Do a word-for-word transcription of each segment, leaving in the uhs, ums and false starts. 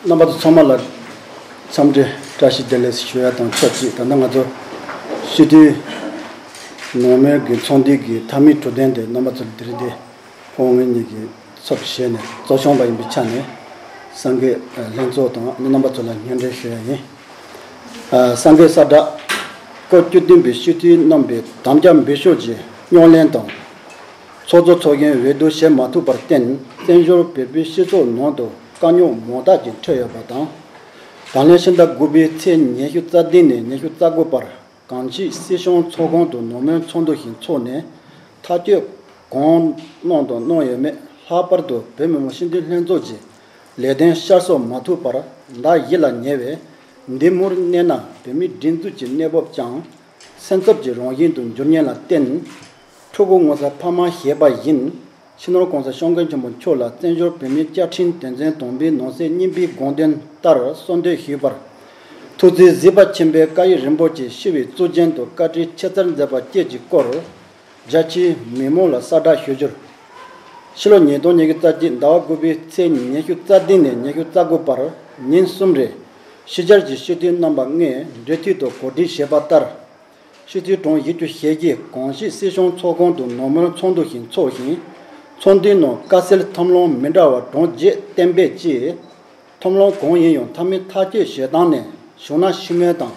རྣམ་པ་ཚོ་ཚང་མ་ལ་འཚམས་འདྲི་བཀྲ་ཤིས་བདེ་ལེགས་ཞུ་ཡ་དང་ཕྱོགས་གཅིག་ད་ལྟ་ང་ཚོ་སྤྱི་འཐུས་ནང་མོལ་གྱི་ཚོགས་འདུ་གི་མཐའ་མའི་གྲོས་དོན་དེ་རྣམ་པ་ཚོ་ལ་དེ་རིང་འདི་ཕོ་ངོས་གཉིས་ཀྱི་ཚབ་བྱས་ནས་གཙོ་སྐྱོང་པ་ཡིན་པའི་ཆ་ནས་སངས་རྒྱས་ལྷན་ཚོགས་དང་རྣམ་པ་ཚོ་ལ་སྙན་སྒྲོན་ཞུ་ཡ་ཡིན། སངས་རྒྱས་གསལ་བསྒྲགས། སྐབས་བཅུ་བདུན་པའི་སྤྱི་འཐུས་རྣམ་པའི་དམ་བཅའ་འབུལ་ཕྱོགས་ཀྱི་རྙོག་གླེང་དང་། ཚོགས་གཙོ་ཚོགས་གཞོན་འོས་བསྡུ་བྱེད་མ་ཐུབ་པར་བརྟེན་བཙན་བྱོལ་བོད་པའི་སྤྱི་ཚོགས་ནང་དུ་དཀའ་རྙོག་མང་དག་ཅིག་འཕྲད་ཡོད་པ་དང་། ད་ལན་ཕྱི་ཟླ་དགུ་པའི་ཚེས་ཉི་ཤུ་རྩ་བདུན་ནས་ཉི་ཤུ་རྩ་དགུ་བར་གངས་སྐྱིད་སྲིད་སྐྱོང་ཚོགས་ཁང་དུ་ནང་མོལ་ཚོགས་འདུ་ཞིག་འཚོགས་ནས་ཐག་གཅོད་གང་གནང་དང་གནང་ཡོད་མེད། ལྷག་པར་དུ་བོད་མི་མང་སྤྱི་འཐུས་ལྷན་ཚོགས་ཀྱི་ལས་དོན་བསྐྱར་གསོ་མ་ཐུབ་པར་ཟླ་བཞི་ལ་ཉེ་བས། འདི་མུར་གནས་ན་བོད་མིའི་སྒྲིག་འཛུགས་ཀྱི་གནས་བབ་ཀྱང་སེམས་འཚབ་ཀྱི་རང་བཞིན་དུ་འགྱུར་ཉེན་ལ་བརྟེན། ཕྲུ་གུ་ངོ་ཚ་ཕ་མ་ཞེས་པ་བཞིན་ཕྱི་ནང་གོང་ས་སྐྱབས་མགོན་ཆེན་པོ་མཆོག་ལ་བཙན་བྱོལ་བོད་མིའི་བཅའ་ཁྲིམས་དོན་ཚན་དང་པོའི་ནང་གསེས་གཉིས་པའི་དགོངས་དོན་ལྟར་གསོལ་འདེབས་ཞུས་པར། ཐུགས་བརྩེ་གཟིགས་པ་ཆེན་པོས་བཀའ་ཡིག་རིན་པོ་ཆེ་ཞི་བའི་གཙུག་རྒྱན་དུ་བཀའ་དྲིན་ཆེ་སྩལ་མཛད་པ་བཅས་ཀྱི་སྐོར། རྒྱ་ཆེའི་མི་མང་ལ་གསལ་བསྒྲགས་ཞུ་རྒྱུར། ཕྱི་ལོ་ཉིས་སྟོང་ཉི་ཤུ་རྩ་གཅིག་ཟླ་བ་དགུ་པའི་ཚེས་ཉི་ཤུ་རྩ་བདུན་ནས་ཉི་ཤུ་རྩ་དགུ་བར་ཉིན་གསུམ་རིང་ཕྱི་རྒྱལ་གྱི་སྤྱི་འཐུས་རྣམ་པ་ལྔས་འབྲེལ་མཐུད་དུ་གོ་སྒྲིག་བྱས་པ་ལྟར། སྤྱི་འཐུས་གྲངས་བཞི་བཅུ་ཞེ་བརྒྱད་གངས་སྐྱིད་སྲིད་སྐྱོང་ཚོགས་ཁང་དུ་ནང་མོལ་ཚོགས་འདུ་ཞིག་འཚོགས་ཤིང་། ཚོགས་འདུའི་ནང་དཀའ་སེལ་ཐབས་ལམ་མི་འདྲ་བ་གྲངས་བརྒྱད་གཏན་འབེབས་ཀྱིས། ཐབས་ལམ་གང་ཡིན་ཡང་མཐའ་མའི་ཐག་གཅོད་བྱེད་སྟངས་ནི་བྱུང་ན་ཞི་མོལ་དང་།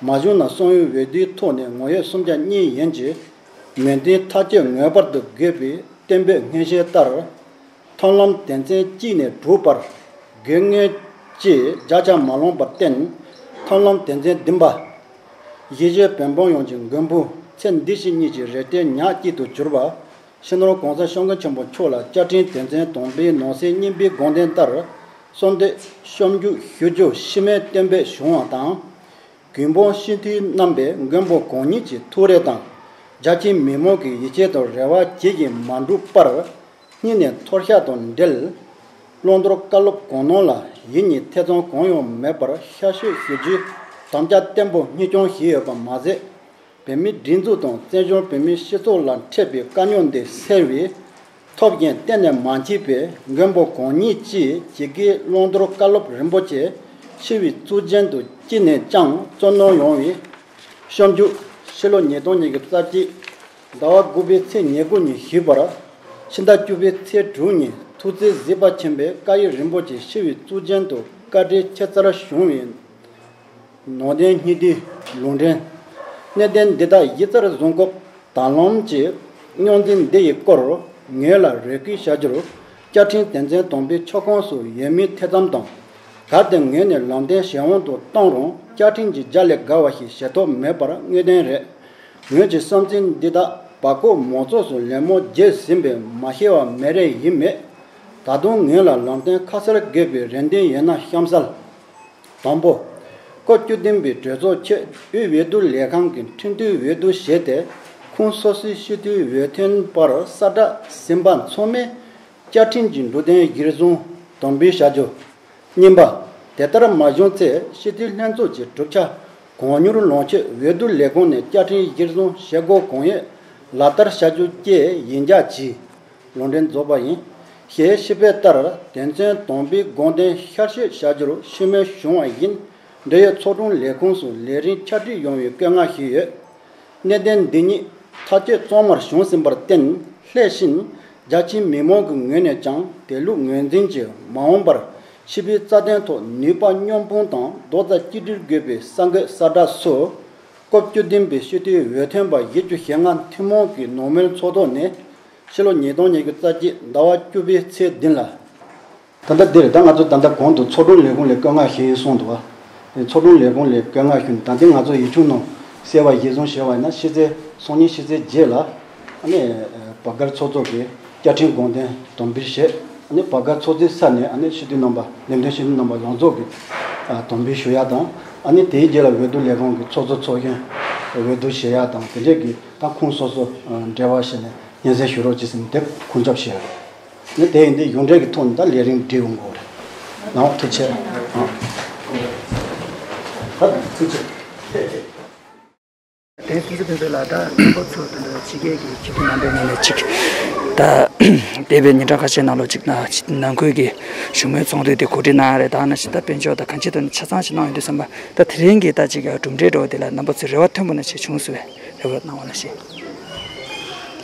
མ་བྱུང་ན་གསང་བའི་འོས་བསྡུའི་ཐོག་ནས་ངོ་ཡོད་སུམ་བརྒྱ་གཉིས་ཡན་གྱི་མོས་མཐུན་ཐག་གཅོད་ངེས་པར་དུ་དགོས་པའི་གཏན་འབེབས་སྔོན་བྱས་ལྟར། ཐབས་ལམ་དོན་ཚན་གཅིག་ནས་དྲུག་བར་དགོས་ངེས་ཀྱི་བརྒྱ་ཆ་མ་ལོངས་པར་བརྟེན། ཐབས་ལམ་དོན་ཚན་བདུན་པ། གཞིས་བྱེས་བོད་འབངས་ཡོངས་ཀྱི་མགོན་པོ་ཚེ་འདི་ཕྱི་གཉིས་ཀྱི་རེ་ལྟོས་ཉག་གཅིག་ཏུ་གྱུར་པ། སྤྱི་ནོར་གོང་ས་སྐྱབས་མགོན་ཆེན་པོ་མཆོག་ལ་བཅའ་ཁྲིམས་དོན་ཚན་དང་པོའི་ནང་གསེས་གཉིས་པའི་དགོངས་དོན་ལྟར་གསོལ་འདེབས་ཤོབ་འཇུག་ཞུ་རྒྱུ་ཞི་མོལ་གཏན་འབེབས་བྱུང་བ་དང་། གུང་དཔོན་སྤྱི་འཐུས་རྣམ་པས་མགོན་པོ་གང་ཉིད་ཀྱི་ཐུགས་རེ་དང་། རྒྱ་ཆེའི་མི་མང་གི་ཡིད་ཆེས་དང་རེ་བ་ཇི་བཞིན་མ་འགྲུབ་པར། སྙིང་ནས་འཐོར་ཞག་དང་འབྲེལ། བླང་དོར་བཀའ་སློབ་གང་གནང་ལ་ཡིད་གཉིས་ཐེ་ཚོམ་གང་ཡང་མེད་པར་ཤར་བཤད་ཞུ་རྒྱུའི་དམ་བཅའ་བརྟན་པོ་གཉིས་སྐྱོང་བཞེས་ཡོད་པ་མ་ཟད། བོད་མིའི་སྒྲིག་འཛུགས་དང་བཙན་བྱོལ་བོད་མིའི་སྤྱི་ཚོགས་ལ་འཕྲད་པའི་དཀའ་རྙོག་འདི་སེལ་བའི་ཐབས་གཞན་གཏན་ནས་མ་མཆིས་པས། མགོན་པོ་གང་ཉིད་ཀྱིས་ཇི་སྐད་བླང་དོར་བཀའ་སློབ་རིན་པོ་ཆེ་ཞི་བའི་གཙུག་རྒྱན་དུ་ཅི་ནས་ཀྱང་བརྩོན་གནང་ཡོང་བའི་ཤོབ་འཇུག་ཕྱི་ལོ་ཉིས་སྟོང་ཉི་ཤུ་རྩ་གཅིག་ཟླ་བ་དགུ་པའི་ཚེས་ཉེར་དགུ་ཉིན་ཞུས་པར། ཕྱི་ཟླ་བཅུ་པའི་ཚེས་དྲུག་ཉིན་ཐུགས་བརྩེ་གཟིགས་པ་ཆེན་པོས་བཀའ་ཡིག་རིན་པོ་ཆེ་ཞི་བའི་གཙུག་རྒྱན་དུ་བཀའ་དྲིན་ཆེ་སྩལ་བྱུང་བའི་ནང་དོན་སྙིང་བསྡུས་ལུང་འདྲེན། གནད་དོན་འདི་དག་གཞི་རྩར་བཟུང་སྐབས་དང་བླངས་ཀྱི་རྙོག་འཛིང་འདི་ཡི་སྐོར་ངོས་ལ་རེ་སྐུལ་བྱ་རྒྱུར། བཅའ་ཁྲིམས་དོན་ཚན་དང་པོའི་ཆབ་ཁོངས་སུ་ཡོད་མིན་ཐེ་ཚོམ་དང་། གལ་ཏེ་ངོས་ནས་ལམ་སྟོན་བྱེད་དབང་དུ་བཏང་རུང་བཅའ་ཁྲིམས་ཀྱི་རྒྱ་ལས་བརྒལ་བ་ཞིག་བྱེད་ཐབས་མེད་པར་དངོས་བདེན་རེད། ངོས་ཀྱི་བསམ་ཚུལ་འདི་དག་བར་སྐོར་མང་ཚོགས་སུ་ལད་མོ་བརྒྱབ་ཟིན་པས་མ་ཤེས་པ་མེད་རེད་ཡིན་མེད། ད་དུང་ངོས་ལ་ལམ་སྟོན་ཁ་གསལ་དགོས་པའི་རེ་འདུན་ཡོད་ན་གཤམ་གསལ། དང་པོ། སྐབས་བཅུ་བདུན་པའི་གྲོས་ཚོགས་ཆེད་དབུས་འོས་བསྡུ་ལས་ཁང་གི་ཁྲིམས་མཐུན་འོས་བསྡུ་བྱས་ཏེ་ཁོངས་སོ་སོའི་སྤྱི་འཐུས་འོས་ཐོན་པར་གསལ་བསྒྲགས་ཟིན་པ་ཚང་མས་བཅའ་ཁྲིམས་ཀྱི་འབྲུ་དོན་གཞིར་བཟུང་དམ་འབུལ་བྱ་རྒྱུ། གཉིས་པ། དེ་ལྟར་མ་བྱུང་ཚེ་སྤྱི་འཐུས་ལྷན་ཚོགས་ཀྱི་གྲུབ་ཆ་གང་མྱུར་ལོངས་སྤྱོད་འོས་བསྡུ་ལས་ཁང་ནས་བཅའ་ཁྲིམས་གཞིར་བཟུང་བྱེད་སྒོ་གང་ཡོད་ལག་བསྟར་བྱ་རྒྱུ་བཅས་ཡིན་རྒྱུ་གྱིས་ལུང་འདྲེན་རྫོགས་པ་ཡིན། ཞེས་ཞུས་པའི་ལྟར་དོན་ཚན་དང་པོའི་དགོངས་དོན་ཤར་བཤད་བྱ་རྒྱུར་ཤུགས་སྣོན་བྱུང་བ་བཞིན་འབྲེལ་ཡོད་ཚོགས་དྲུང་ལས་ཁུངས་སུ་ལས་རིམ་ཆ་སྒྲིག་ཡོང་བའི་བཀོད་མངགས་ཞུས་ཡོད། གནད་དོན་འདི་ཉིད་ཐག་གཅོད་གཙང་མར་བྱུང་ཟིན་པར་བརྟེན་ལྷག་བཞིན་རྒྱ་ཆེའི་མི་མང་གི་ངོས་ནས་ཀྱང་དེ་ལུགས་ངོས་འཛིན་གྱིས་མ་འོངས་པར་ཕྱི་པའི་རྩ་དོན་ཐོག་ནུས་པ་མཉམ་སྤུངས་དང་རྡོག་རྩ་གཅིག་སྒྲིལ་དགོས་པའི་གསར་འགོད་གསལ་བསྒྲགས་སུ། སྐབས་བཅུ་བདུན་པའི་སྤྱི་འཐུས་འོས་ཐོན་པ་བཞི་བཅུ་ཞེ་ལྔ་ཐུན་མོང་གི་ནང་མོལ་ཚོགས་ཐོག་ནས་ཕྱི་ལོ་ཉིས་སྟོང་ཉི་ཤུ་རྩ་གཅིག་ཟླ་བ་བཅུ་པའི་ཚེས་བདུན་ལ། ད་ལྟ་འདིར་ད་ང་ཚོ་ད་ལྟ་གོང་དུ་ཚོགས་དྲུང་ལས་ཁུངས་ལས་བཀོད་མངགས་ཞུས་ཡིན་གསུངས་འདུག་བ། ཚོགས་དྲུང་ལས་ཁུངས་ལས་བཀོད་མངགས་ཞུས་ནས་ད་ལྟའི་ང་ཚོ་ཡིག་ཆུང་ནང་གསལ་བ་གཞིར་བཟུང་བྱས་པ་ཡིན་ན་ཕྱི་ཚེས་སང་ཉིན་ཕྱི་ཚེས་བརྒྱད་ལ་ཨ་ནི་བར་བརྒལ་ཚོགས་གཙོ་གིས་བཅའ་ཁྲིམས་དགོངས་དོན་དམ་འབུལ་བྱས། ཨ་ནི་བར་བརྒལ་ཚོགས་གཙོའི་ས་ནས་ཨ་ནི་སྤྱི་འཐུས་རྣམ་པ་ལས་དོན་སྤྱི་འཐུས་རྣམ་པ་ཡོངས་རྫོགས་ཀྱིས་དམ་འབུལ་ཞུ་ཡ་དང་། ཨ་ནི་དེའི་རྗེས་ལ་འོས་བསྡུ་ལས་ཁུངས་ཀྱི་ཚོགས་གཙོ་ཚོགས་གཞོན་འོས་བསྡུ་བྱེད་ཡ་དང་དེ་འདྲས་ཀྱི་ད་ཁོངས་སོ་སོ་འབྲེལ་བ་བྱས་ནས་སྙན་སེང་ཞུ་རོགས་གྱིས་ཟེར་ནས་དེ་ཁུངས་འཁྱོལ་བྱས་ཡོད་རེད། ནི་དེ་ཡིན་དུས་ཡོངས་འབྲེལ་གྱི་ཐོག་ནས་ད་ལས་རིམ་སྒྲིག་འོང་དགོས་རེད། ནའོ་ཐུགས་ཆེ། ཨ། ད་ཐུགས་ཆེ། དེ་སུན་སུ་ཕན་ཚུན་ལ་ད་མཁན་པོ་ཚོ་དེ་འདྲ་ཕྱི་རྒྱལ་གྱི་ཁྱི་ཕྲུག་རྣམ་པའི་ངོས་ནས་ཅིག་ད་ འདས་པའི་ཉིན་གྲངས་ཁ་ཤས་ནང་ལོགས་ཅིག་ན་ནང་ཁུལ་གྱི་བཞུགས་མོལ་ཚོགས་འདུ་དེ་གོ་སྒྲིག་གནང་ཡ་རེད། ད་ནང་བཞིན་ད་དཔལ་འབྱོར་དང་གང་ཅི་དང་ཆ་ཚང་ཞིག་གནང་ཡོང་དུས་ཙམ་པ་ད་དེ་རིང་གི་ད་ཅིག་གྲུབ་འབྲས་འདྲ་བོ་དེ་ལ་རྣམ་པ་ཚོས་རེ་བ་མཐོན་པོ་ནང་བཞིན་བྱུང་སོང་བས་རེ་བ་གནང་བ་ནང་བཞིན།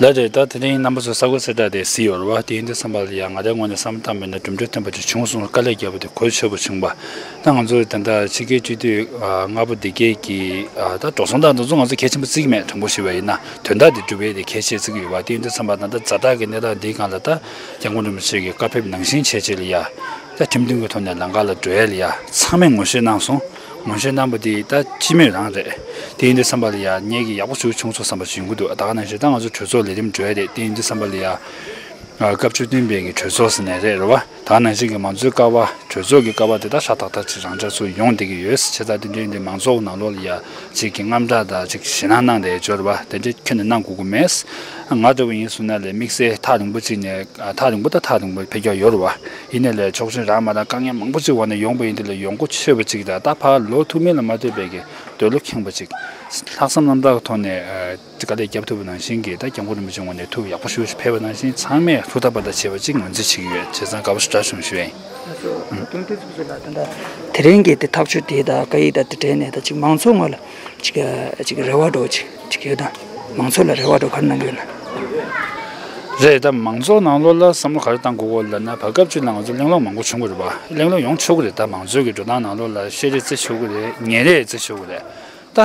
ལགས་རེད། ད་དེ་རིང་རྣམ་པ་ཚོས་ས་གོ་གསལ་བསྒྲགས་དེ་གཟིགས་ཡོད་རེད་བ། དེ་ཡིན་དུས་ཙམ་པ་ལ་ཡང་ང་རའི་ངོས་ནས་བསམ་བློ་བཏང་བ་ཡིན་ན་གྲུབ་འབྲས་མཐོན་པོ་ཅིག་བྱུང་སོང་། དཀའ་ལས་བརྒྱབ་པ་དེ་གོ་ཆོད་པོ་བྱུང་བ། ད་ང་ཚོ་ད་ལྟ་ཕྱི་རྒྱལ་སྤྱི་འཐུས་ལྔ་པོ་འདི་གས་ཀྱི་ད་འགྲོ་སོང་དང་དེ་ཚོ་ང་ཚོ་གལ་ཆེན་པོ་བརྩི་གི་མེད། དྲང་པོ་ཞུས་པ་ཡིན་ན་དོན་དག་དེ་སྒྲུབ་ཡས་དེ་གལ་ཆེ་བརྩི་གི་ཡོད་པ། དེ་ཡིན་དུས་ཙམ་པ་ད་ལྟ་ཛ་དྲག་གི་གནས་སྟངས་འདིའི་སྒང་ལ་ད་སྐྱབས་མགོན་རིན་པོ་ཆེ་གི་བཀའ་ཕེབས་ནང་བཞིན་བྱས་བྱས་ལ་ཡ་ད་ཁྲིམས་མཐུན་གྱི་ཐོག་ནས་ལམ་ཁ་ལ་འགྲོ་ཡས་ལ་ཡ་ཚང་མས་ངོ་ཤེས་གནང་སོང་། ངོ་ཤེས་གནང་པ་དེ་ད་སྤྱི་མོས་རང་རེད། དེ་ཡིན་དུས་ཙམ་པ་ལ་ཡ་ངེད་ཀྱི་ཡག་པོ་ཞིག་བྱུང་སོང་བསམ་པ་ཞིག་ཡོང་གི་འདུག་ད་ག་ནང་བཞིན་ད་ང་ཚོ་གྲོས་ཚོགས་ལས་རིམ་འགྲོ་ཡས་རེད། དེ་ཡིན་དུས་ཙམ་པ་ལ་ཡ་སྐབས་བཅུ་བདུན་པའི་གི་གྲོས་ཚོགས་ཟེར་ནས་རེད་རེད་བ། ད་ག་ནང་བཞིན་གྱི་མང་གཙོའི་ཀ་བ་གྲོས་ཚོགས་ཀྱི་ཀ་བ་དེ་ད་ཤ་སྟག་སྟག་ཅིག་རང་འཇགས་ཚུར་ཡོང་བསྡད་ཀྱི་ཡོད། བྱས་ཙང་དེ་འདྲའི་འདི་མང་ཚོགས་ནང་ལོགས་ལ་ཡ་ཅིག་གི་དངངས་སྐྲག་དང་ཅིག་ཞེད་སྣང་གནང་བསྡད་ཡོད་རེད་བ། དེ་འདྲའི་ཁྱོན་ནས་གནང་དགོས་ཀྱི་མེད། ང་འདྲ་བོ་ཡིན་སོང་ན་ལས་དམིགས་བསལ་ཐག་རིང་པོ་ཅིག་ནས་ཐག་རིང་པོ་ད་ཐག་རིང་པོ་ཕེབས་རྒྱུ་ཡོད་རེད་བ། ཡིན་ནའི་ལས་ཆོག་མཆན་རག་མ་རག་དཀའ་ངལ་མང་པོ་ཅིག་འོག་ནས་ཡོང་པ་ཡིན་དུས་ལས་ཡོང་སྒོ་ཆོད་པ་ཅིག་དང་ད་ཕར་ལོ་ཐུག་མིན་ལ་མ་ལྟོས་པའི་གི་འདོད་བློ་ཁེངས་པ་ཅིག་ལྷག་བསམ་རྣམ་དག་གི་ཐོག་ནས་དཀའ་ལས་བརྒྱབ་ཐུབ་པ་ནང་བཞིན་གྱི་ད་སྐྱབས་མགོན་རིན་པོ་ཆེ་ངོས་ནས་ཐུགས་ཡག་པོ་ཞེ་པོ་ཞིག་ཕེབས་པ་ནང་བཞིན་ཚང་མས་ཐུགས་ཐག་པ་དང་བྱས་པ་ཅིག་ངོས་འཛིན་བྱེད་ཀྱི་ཡོད། བྱས་ཙང་དགའ་པོ་ཞེ་དྲག་བྱུང་ཞུ་ཡ་ཡིན། ད་ཚོ་ད་དུང་དེ་ཚོ་ཚོ་ལ་ད་ད་དེ་རིང་གི་དེ་ཐག་གཅོད་དེ་ད་སྐད་ཡིག་ད་དེ་དྲན་ནས་ད་ཅིག་མང་ཚོགས་ངོས་ལ་ཅིག་ཅིག་རེ་བ་འདྲ་བོ་ཅིག་ཅིག་ཡོད་ད། མང་ཚོགས་ལ་རེ་བ་འདྲ་བོ་ག་རེ་གནང་གི་ཡོད་ན། རེད། ད་མང་ཚོགས་ནང་ལོགས་ལ་བསམ་བློ་ག་རེ་བཏང་དགོས་གོ་ལབ་ན་བར་སྐབས་ཅིག་ལ་ང་ཚོ་གླེང་སློང་མང་པོ་བྱུང་གི་རེད་པ། གླེང་སློང་ཡོང་ཆོག་གི་རེད། ད་མང་གཙོའི་གི་འགྲོ་སྟངས་ནང་ལོགས་ལ་བཤད་རེས་བྱེད་ཆོག་གི་རེད། ཉན་རེས་བྱེད་ཆོག་གི་རེད། ད་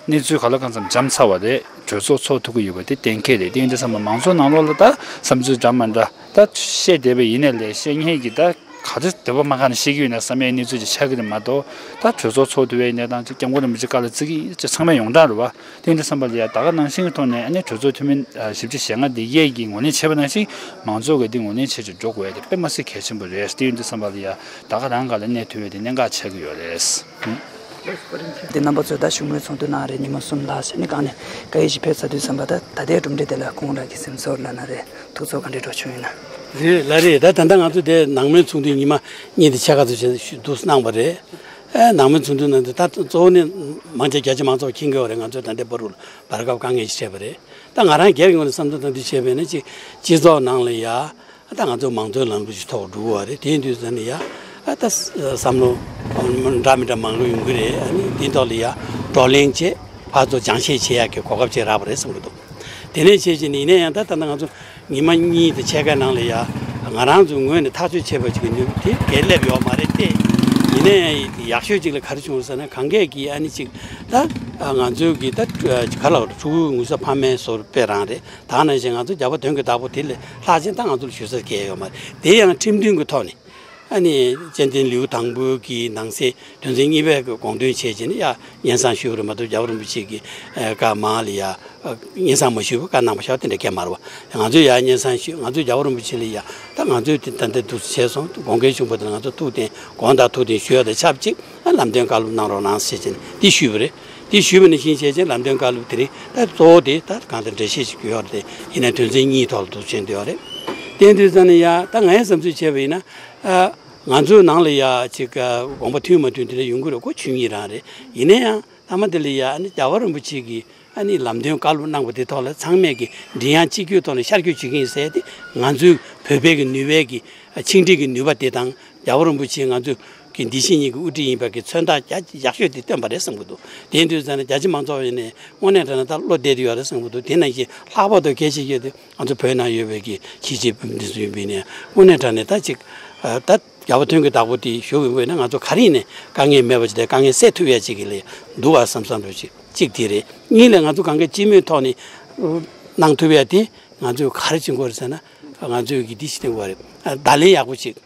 གནས་ཚུལ་ག་ལ་གང་འཚམ་འཇམ་ཚར་བ་རེད། གྲོས་ཚོགས་ཚོགས་ཐུབ་ཀྱི་ཡོད་པ་དེ་གཏན་འཁེལ་རེད། དེ་ཡིན་དུས་ཙམ་པ་མང་ཚོགས་ནང་ལོགས་ལ་ད་བསམ་ཚུལ་འདྲ་མི་འདྲ་ད་བཤད་བསྡད་པ་ཡིན་ནའི་ལས་བཤད་མཁན་གྱི་ད་ག་ཚོད་འདོད་པ་མ་ཁ་ནས་བཤད་ཀྱི་ཡོད་ན་བསམ་ཡའི་གནས་ཚུལ་ཅིག་ཆགས་ཀྱི་རེད་མ་གཏོགས། ད་གྲོས་ཚོགས་ཚོགས་ཐུབ་པའི་གནས་སྟངས་ཅིག་སྐྱབས་མགོན་རིན་པོ་ཆེ་བཀའ་ལ་བརྩི་གི་ཡིན་ཅེས་ཚང་མས་ཡོངས་གྲགས་རེད་བ། དེ་འདྲ་བསམ་པ་ལ་ཡ་ད་ག་ནང་བཞིན་གྱི་ཐོག་ནས་ཨ་ནི་གྲོས་ཚོགས་འཐུས་མི་བཞི་བཅུ་ཞེ་ལྔ་འདི་གས་ཀྱིས་ངོས་ལེན་བྱས་པ་ནང་བཞིན་མང་ཚོགས་ཀྱིས་འདི་ངོས་ལེན་བྱེད་ཅིག་འགྲོ་དགོས་ཡ་དེ་དཔེ་མ་སྲིད་གལ་ཆེན་པོ་རེད། དེ་ཡིན་དུས་བསམ་པ་ལ་ཡ་ད་ག་རང་ག་ལ་གནས་ཐུབ་ཡ་དེ་གནད་འགག་ཆགས་ཀྱི་ཡོད་རེད། དེ་རྣམ་པ་ཚོས་ད་བཞུགས་མོལ་ཚོགས་འདུ་གནང་རེད། ཉི་མ་གསུམ་ལྷག་ཟེར་ནས་གང་ནས་བཀའ་ཡིག་ཞིག་ཕེབས་ཚར་དུས་བསམ་པ་ད་ད་ལྟའི་གྲུབ་འབྲས་དེ་ལ་ཁོང་རང་གི་སེམས་ཚོར་ལབ་ན་རེད། ཐུགས་ཚོར་ག་འདྲས་འདྲ་བྱུང་ཡོད་ན། རེད་ལགས་རེད། ད་ད་ལྟ་ང་ཚོ་དེ་ནང་མོལ་ཚོགས་འདུ་ཉི་མ་གཉིས་དེ་ཕྱེད་ཀ་ཙམ་བྱས་འདུག་གནང་བ་རེད། ཨ་ནང་མོལ་ཚོགས་འདུ་ནང་དུ་ད་གཙོ་བོ་ནི་མང་ཆེ་རྒྱ་ཆེ་མང་ཚོགས་མཁྱེན་གྱི་ཡོད་རེད། ང་ཚོ་ད་ལྟའི་བར་དུ་བར་སྐབས་དཀའ་ངལ་ཞིག་འཕྲད་པ་རེད། ད་ང་རང་སྒེར་གྱི་ངོས་ནས་བསམ་ཚུལ་དང་འདི་བྱས་པས་ན་ཅིག་སྤྱི་ཚོགས་ནང་ལ་ཡ་ད་ང་ཚོ་མང་གཙོའི་ལམ་ལུགས་ཀྱི་ཐོག་འགྲོ་གི་ཡོད་རེད། དེ་ཡིན་དུས་ཙང་ནས་ཡ་ཨ་ད་བསམ་བློ་འདྲ་མི་འདྲ་མང་པོ་ཡོང་གི་རེད། ཨ་ནི་འདི་ཐོག་ལ་ཡ་བགྲོ་གླེང་བྱས་ཕར་ཚུར་སྦྱང་བཤད་བྱེད་ཡག་གི་གོ་སྐབས་ཅིག་རག་པ་རེད་བསམ་གྱི་འདུག་དེ་ནས་བྱས་བྱས་ནས་ཡིན་ན་ཡང་ད་ད་ལྟ་ང་ཚོ་ཉི་མ་གཉིས་དང་ཕྱེད་ཀའི་ནང་ལ་ཡ་ང་རང་ཚོའི་ངོས་ནས་ཐག་གཅོད་བྱས་པ་ཅིག་གི་ནུས་པ་དེ་གས་སླེབས་ཡོད་མ་རེད་དེ། ཡིན་ན་ཡང་ཡག་ཤོས་ཅིག་ལ་ག་རེ་བྱུང་ཟེར་ན་གང་གས་ཀྱིས་ཨ་ནི་ཅིག་ད་ང་ཚོའི་གི་ད་ག་ལ་ཕྲུ་གུ་ངུ་ས་ཕ་མའི་ཟུར་དཔེ་རང་རེད། ད་ནང་བཞིན་ང་ཚོ་རྒྱལ་བ་དོན་གྱི་བདག་པོ་དེ་ལས་ལྷག་ཅན་ད་ང་ཚོ་ལ་ཞུ་ས་གས་ཡོད་མ་རེད། དེ་ཡང་ཁྲིམས་མཐུན་གྱི་ཐོག་ནས་ཨ་ནི་སྤྱི་འཐུས་ལེའུ་དང་པོའི་གི་ནང་གསེས་དོན་ཚན་གཉིས་པའི་གི་དགོངས་དོན་བྱས་རྗེས་ནས་ཡ་སྙན་སེང་ཞུས་པ་རེད་མ་གཏོགས་རྒྱལ་བ་རིན་པོ་ཆེ་གི་བཀའ་མ་ལ་ཡ་སྙན་སེང་མ་ཞུས་པར་བཀའ་གནང་བ་ཤོག་དེ་འདྲ་སྐད་མ་རེད་བ། ང་ཚོས་ཡ་སྙན་སེང་ཞུས། ང་ཚོས་རྒྱལ་བ་རིན་པོ་ཆེ་ལ་ཡ་ད་ང་ཚོས་དེ་ད་ལྟ་འདུག་བྱས་སོང་། དགོངས་འགལ་བྱུང་བ་དེ་ལ་ང་ཚོ་ཐུགས་བདེན་དགོངས་དག་ཐུགས་བདེན་ཞུ་ཡ་དང་ཆབས་ཅིག་ལམ་སྟོན་བཀའ་སློབ་གནང་རོགས་གནང་ཞེས་བྱས་ནས་འདི་ཞུས་པ་རེད། དེ་ཞུས་པ་ནང་བཞིན་བྱས་རྗེས་ལམ་སྟོན་བཀའ་སློབ་དེ་རིང་ད་གཙོ་བོ་དེ་ད་གང་ལྟར་འགྲེལ་བཤད་ཞིག་དགོས་ཡོད་རེད། ཡིན་ནའི་དོན་ཚན་གཉིས་ཐོག་ལ་འདུག་བྱས་འདུག་ཡོད་རེད། དེ་དུས་ཙང་ནས་ཡ་ད་ངའི་བསམ་ཚུལ་བྱས་པ་ཡིན་ན་ཨ་ང་ཚོའི་ནང་ལ་ཡ་ཅིག་དགོངས་པ་མཐུན་མ་མཐུན་དེ་འདྲ་ཡོང་གི་རེད། ཁོ་ཆོས་ཉིད་རང་རེད། ཡིན་ན་ཡང་མཐའ་མ་དེ་ལ་ཡ་ཨ་ནི་རྒྱལ་བ་རིན་པོ་ཆེ་གིས་ཨ་ནི་ལམ་སྟོན་བཀའ་སློབ་གནང་བ་དེ་ཐོག་ལ་ཚང་མས་ཀྱི་མགྲིན་དབྱངས་གཅིག་གྱུར་ཐོག་ནས་ཤར་བསྐྱོད་བྱེད་ཀྱི་ཡིན་ཟེར་ཏེ་ང་ཚོའི་བོད་པའི་གི་ནུས་པའི་གི་ཆིངས་འགྲིག་གི་ནུས་པ་དེ་དང་རྒྱལ་བ་རིན་པོ་ཆེ་ང་ཚོའི་གི་འདི་ཕྱི་གཉིས་ཀྱི་དབུ་ཁྲིད་ཡིན་པ་གི་མཚོན་རྟགས་རྒྱ་ཡག་ཤོས་དེ་སྟོན་པ་རེད་བསམ་གྱི་འདུག་དེ་ཡིན་དུས་ཙང་ནས་རྒྱ་ཆེ་མང་ཚོགས་ཡིན་ནས་དངོས་གནས་དྲང་གནས་ད་བློ་བདེ་དེ་ཡོད་རེད་བསམ་གྱི་འདུག་དེ་ནང་བཞིན་ལྷག་པར་དུ་གལ་ཆེ་ཤོས་དེ་ང་ཚོ་བོད་ནང་ཡོད་པའི་གི་གཞིས་བྱེས་བོད་མི་འདི་ཚོ་ཡིན་པས་ནས་དངོས་གནས་དྲང་གནས་ད་ཅིག་ད་རྒྱལ་བ་དོན་གྱི་བདག་པོ་དེ་ཞུ་གི་ཡོད་ན་ང་ཚོ་ག་རེ་ཡིན་ནས་དཀའ་ངལ་མེད་པ་ཅིག་དང་དཀའ་ངལ་སེལ་ཐུབ་ཡ་ཅིག་གི་ལས་འདུག་བ་བསམ་བསམ་འདུག་ཅིག་གཅིག་དེ་རེད། གཉིས་ལས་ང་ཚོ་གང་ག་སྤྱི་མོས་ཐོག་ནས་གནང་ཐུབ་ཡ་དེ་ང་ཚོས་ག་རེ་བྱེད་དགོས་རེད་ཟེར་ན་ང་ཚོས་གི་འདི་ཞིག་བསྟན་དགོས་རེད། བརྡ་ལན་ཡག་པོ་ཅིག་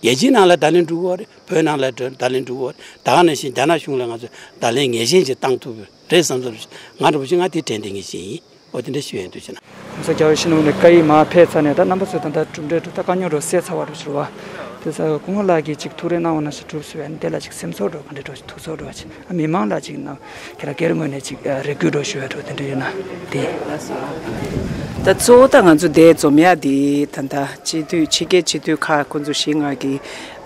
རྒྱལ་སྤྱིའི་ནང་ལ་བརྡ་ལན་འགྲོ་གི་ཡོད་རེད། བོད་ནང་ལ་བརྡ་ལན་འགྲོ་གི་ཡོད་རེད། ད་ག་ནང་བཞིན་རྒྱ་ནག་གཞུང་ལ་ང་ཚོས་བརྡ་ལན་ངེས་ཅན་ཅིག་བཏང་ཐུབ་ཀྱི་རེད་བསམ་བསམ་ང་འདྲ་པོ་ཅིག་ང་དེ་དྲན་བསྡད་མཁན་ཅིག་ཡིན། འོ་དེ་འདྲ་ཞུ་ཡ་ཡིན། འདུག་བྱས་ན། ཁོང་ཚོ་རྒྱལ་བ་ཡིད་བཞིན་ནོར་བུ་ནས་བཀའ་ཡིག་མར་ཕེབས་ཚར་ནས་ད་རྣམ་པ་ཚོས་ད་ལྟ་གྲུབ་འབྲས་འདྲ་ད་དཀའ་རྙོག་འདྲ་སེལ་ཚར་བ་འདྲ་ཞིག་རེད་བ། དེ་ས་སྐུ་ངོ་ལགས་ཀྱིས་ཅིག་ཐུགས་རེ་གནང་བ་ན་ཞིག་གྲུབ་སོང་བས། དེ་ལ་ཅིག་སེམས་ཚོར་འགྲོ་ག་འདྲ་འགྲོ་ཞིག་ཐུགས་ཚོར་འགྲོ་བ་ཅིག་ཨ་མི་མང་ལ་ཅིག་ན་ཁྱེད་རང་སྒེར་ངོས་ནས་ཅིག་རེ་སྐུལ་འགྲོ་ཞུ་བ་འགྲོ་དེ་འདྲ་ཡོད་ན་དེ། ད་གཙོ་བོ་ད་ང་ཚོ་དེ་འཛོམས་ཡ་དེ་ད་ལྟ་སྤྱི་འཐུས་ཕྱི་རྒྱལ་སྤྱི་འཐུས་ཁག་ཁོང་ཚོ་བཞི་ལྔ་གིས་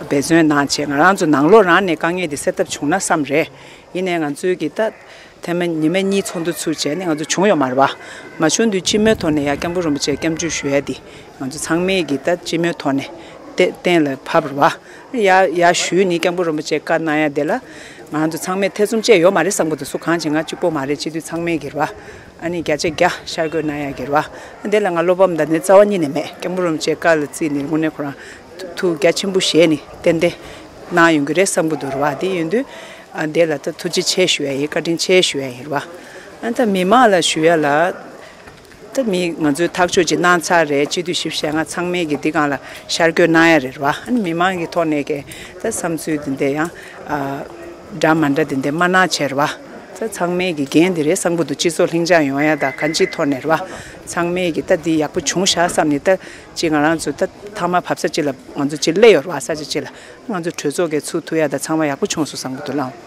འབད་བརྩོན་གནང་བྱས། ང་རང་ཚོ་ནང་ལོགས་རང་ནས་དཀའ་ངལ་དེ་སེལ་ཐབས་བྱུང་ན་བསམ་རེད། ཡིན་ནའི་ང་ཚོའི་གི་ད་ཐེངས་མ་ཉི་མ་གཉིས་ཚོགས་འདུ་ཚུགས་བྱས་ནས་ང་ཚོ་བྱུང་ཡོད་མ་རེད་བ། མ་བྱུང་དུས་སྤྱི་མོས་ཐོག་ནས་ཡ་སྐྱབས་མགོན་རིན་པོ་ཆེ་སྐྱབས་འཇུག་ཞུ་ཡ་འདི་ང་ཚོ་ཚང་མས་གི་ད་སྤྱི་མོས་ཐོག་ནས་ཏན་གཏན་ལ་ཕབ་རེད་བ། ཡ་ཡ་ཞུས་ནི་སྐྱབས་མགོན་རིན་པོ་ཆེ་བཀའ་གནང་ཡ་དེ་ལ་ང་ཚོ་ཚང་མས་ཐེ་ཚོམ་བཅས་ཡོད་མ་རེད་བསམ་གི་འདུག་སུ་གང་བྱེད་ང་གཅིག་པོ་མ་རེད། སྤྱི་འཐུས་ཚང་མས་གི་རེད་བ། ཨ་ནི་བརྒྱ་ཆ་བརྒྱ་ཤར་བསྐྱོད་གནང་ཡ་གི་རེད་བ། དེ་ལ་ང་བློ་ཕམ་དང་ནི་རྩ་བ་ཉིད་ནས་མེད། སྐྱབས་མགོན་རིན་པོ་ཆེ་བཀའ་ལ་བརྩིས་ནི་དངོས་གནས་ཁོ་རང་ཐུགས་རྒྱ་ཆེན་པོ་བཞེས་ནི་ཏན་ཏན་གནང་ཡོང་གི་རེད་བསམ་གི་འདུག་རེད་བ། དེ་ཡིན་དུས་ཨ་དེ་ལ་ད་ཐུགས་རྗེ་ཆེ་ཞུ་ཡ་ཡིན། བཀའ་དྲིན་ཆེ་ཞུ་ཡ་ཡིན་རེད་བ། ཨ་ད་མི་མང་ལ་ཞུ་ཡ་ལ་ད་མི་ང་ཚོས་ཐག་གཅོད་ཅིག་གནང་ཚར་རེད། སྤྱི་འཐུས་བཞི་བཅུ་ཞེ་ལྔ་ཚང་མས་གི་འདི་སྒང་ལ་ཤར་བསྐྱོད་གནང་ཡ་རེད་བ། ཨ་ནི་མི་མང་གི་ཐོག་ནས་གི་ད་བསམ་ཚུལ་འདི་འདྲ་ཡང་ཨ་འདྲ་མ་འདྲ་འདི་འདྲ་མ་གནང་བྱས་རེད་བ། ད་ཚང་མས་གི་འགན་འདི་རེད་བསམ་གི་འདུག་སྤྱི་ཚོགས་ལྷིང་འཇགས་ཡོང་ཡ་ད་གང་ཅིའི་ཐོག་ནས་རེད་བ། ཚང་མས་གི་ད་འདི་ཡག་པོ་བྱུང་ཤག་བསམ་ནས་ད་ཅིག་ང་རང་ཚོ་ད་ཐ་མ་བབས་ས་ཅིག་ལ་ང་ཚོ་ཅིག་སླེབས་ཡོད་རེད་བ། ས་ཆ་ཅིག་ལ་ང་ཚོ་གྲོས་ཚོགས་གི་ཚུགས་ཐུབ་ཡ་ད་ཚང་མ་ཡག་པོ་བྱུང་སོང་བསམ་གི་འདུག་ལགས།